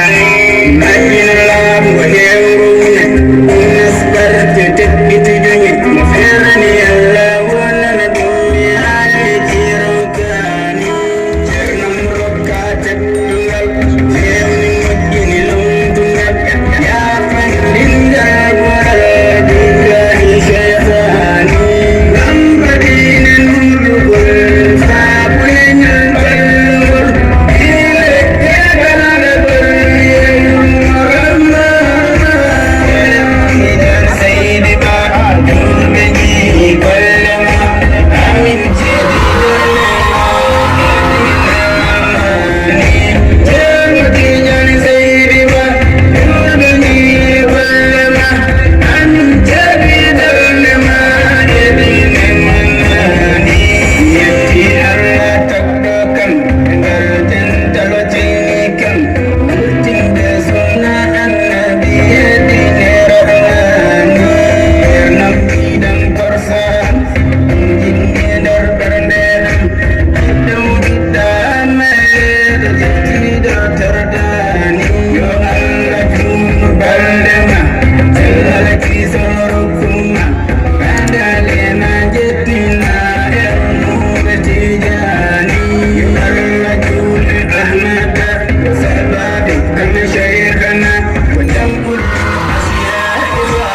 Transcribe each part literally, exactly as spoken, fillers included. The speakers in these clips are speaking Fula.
Majjina laaɓngo heewngo wune, ɗum nasbarke teɓɓiti juñe, mo feerani Alla wonana ɗum mi haali kiironkaani. Ceernam rokka teddungal, feewni moƴƴini lomtungal, yaafan ɗingal goral diggani seytaani. Bamba diine nulɗugol, saabu leñol ballugol, Kam, ngal dental o tini kam, wurtinde sunna annabi e diine rahmani. Ceernam tiiɗam korsan, ɗum jinni nder ɓernde am. Ɓiɗɗo muɗɗa ameede jettiiɗo tordani. Yo Allah juunu balɗe ma, sellal kiisol rokku ma. Ɓadale ma jettina e ummuɓe Tijaani. Yo Allah juulu Ahmada, sababi kan shaykhana, wa jam'ul asya'i wa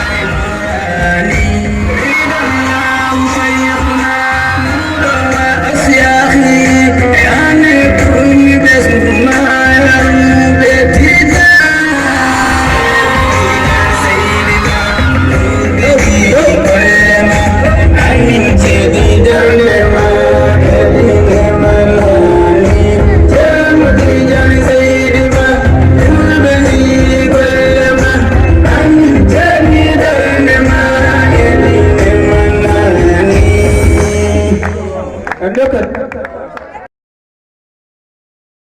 abjani. Ridallahu shaykhuna, wa asyahi, e ane kumi besmuma, be Tijaani. Doktor.